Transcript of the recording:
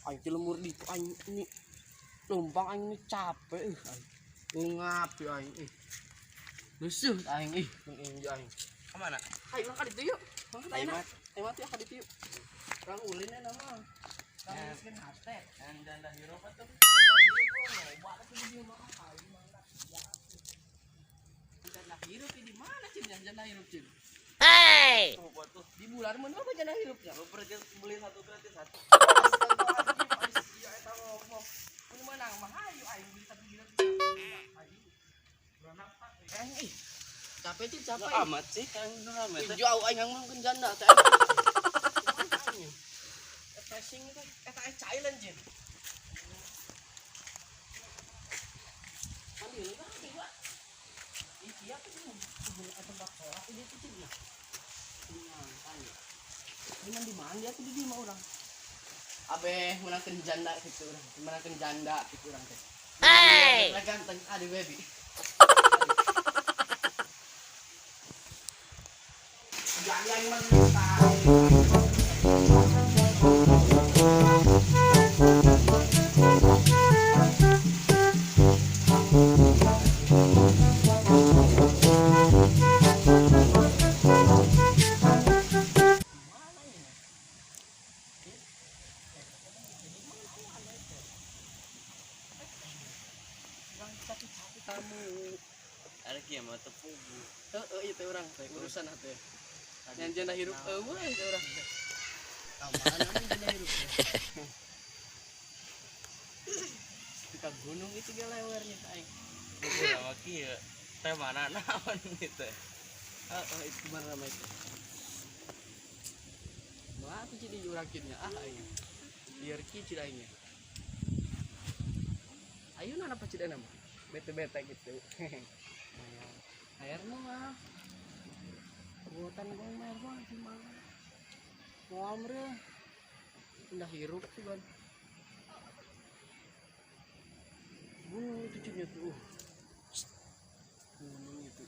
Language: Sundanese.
Aing ti lemur di aing ini numpang aing ini capek ih aing. Ngap ya aing ih. Lusuh aing ih mun aing aing. Ka mana? Ayo ka ditu yuk. Mangkat Ayo, ayeuna. Mat. Ayo mati ka ditu yuk. Urang ulin na mah. Urang miskin hate. Dan janda hirup atuh. Janda hirup loba atuh di dieu mah aing mangkat. Janda hirup di mana cin janda hirup cin? Hey! Tuh buat tuh. Di bulan mun apa janda hirupnya? Lu beli satu gratis satu. Iya eta ngomong. Mun meunang mah hayu aing beli satu gratis. Aing ih. Capek cin capek. Lu amat sih kan nu rame teh. Jauh aing ngomongkeun janda teh. Pressing itu eta aya challenge cin. Mandi heula tah coba. Ih sia tuh tempat sholat ini tuh cin ya. Ini mandi mandi atuh di dieu mah urang. Abeh meunangkeun janda gitu urang. Meunangkeun janda gitu urang teh. Hey! Ganteng aduh baby. Jangan yang kamu. Ada kieu mah teu pugu. Heeh, ieu teh urang teh urusan teh. Yang janda hirup eueuh teh urang teh. Kamana janda hirup teh. Di gunung itu ge lewernya teh aing. Pugu mah kieu. Teh mana naon gitu. Heeh, itu mana nama itu. Wah, tuh jadi urang kieu ah aing. Biar kieu cid aing. Ayo nana apa cid nama? Bete-bete gitu. Air mah. Buatan gua mah air mah gimana? Moal meureun. Udah hirup sih ban. Gunung itu cina tuh. Gunung itu.